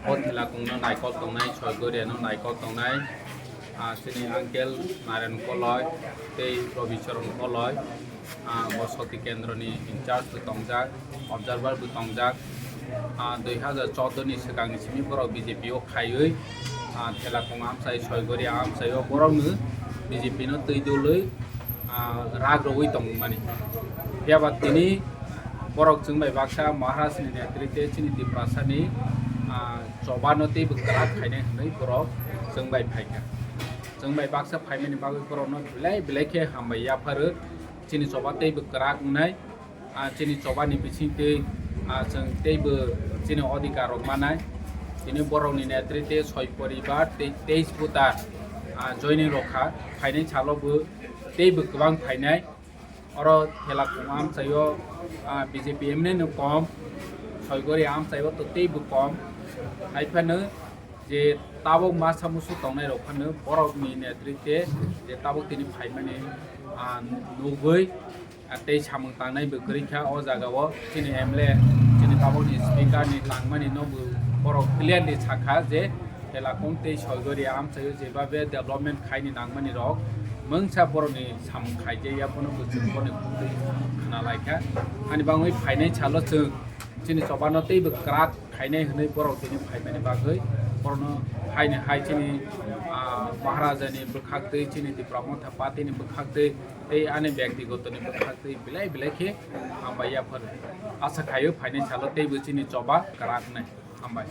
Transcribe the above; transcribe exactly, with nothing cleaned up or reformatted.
O thela kungno naikol tongnai, Soigoria no naikol tongnai, ah, chini uncle Naren Koloi tei Robi Charan Koloi, ah, bo Shakti Kendra ni in charge bo tongjak, observer bo tongjak. Ah, dui hazar choudo ni swkang ni simi borok B J P o khaiwi, ah, thela kung amchai, Soigoria amchai o borok no B J P no twi dului, ah, rak rwui tongmani. Phiya ba tini borok chwng bai baksa Maharaj ni netrite chini Tiprasa ni, ah, choba no teibo kwrak khainai hwnwi borok chwng bai phaikha. Chwng bai baksa phaimani bagwi borok no belai belai khe hambai yapharo. Chini choba teibo kwrak wngnai, ah, chini choba ni bisingtwi, ah, chwng teibo chini odhikar rok manai. Tini borok ni netrite soi poribar tei teis voter, ah, joining rok kha, phainai salo bo teibo kwbang phainai. Oro thela kung amchaio, ah, B J P M N A no kom, Soigoria amchaio to teibo kom. Hai phano je tabuk masa musu tongnai rok phano borok ni netrite je tabuk tini phaimani, ah, nugwi, ah, tei samung tangnai bo kwrwi kha o jaga o. Chini M L A, chini tabuk ni speaker ni tangmani no bo borok clearly sakha je Thela kung tei Soigoria amchaio jebabe development khaini nangmani rok mungsa borokni samung khaijaya, bono bo chwng bono khwlai khna laikha. Ani bangwi phainai salo chwng chini chobano teibo kwrak khainai hwnwi borok tini phaimani bagwi borokno haini hai chini, ah, Maharajani bwkhaktwi, chini Tipra Motha Partyni bwkhaktwi tei ani byaktigotoni bwkhaktwi belai belai khe hambai yaphar. Asa khaio phainai salo teibo chini choba kwrak wngnai. Hambai.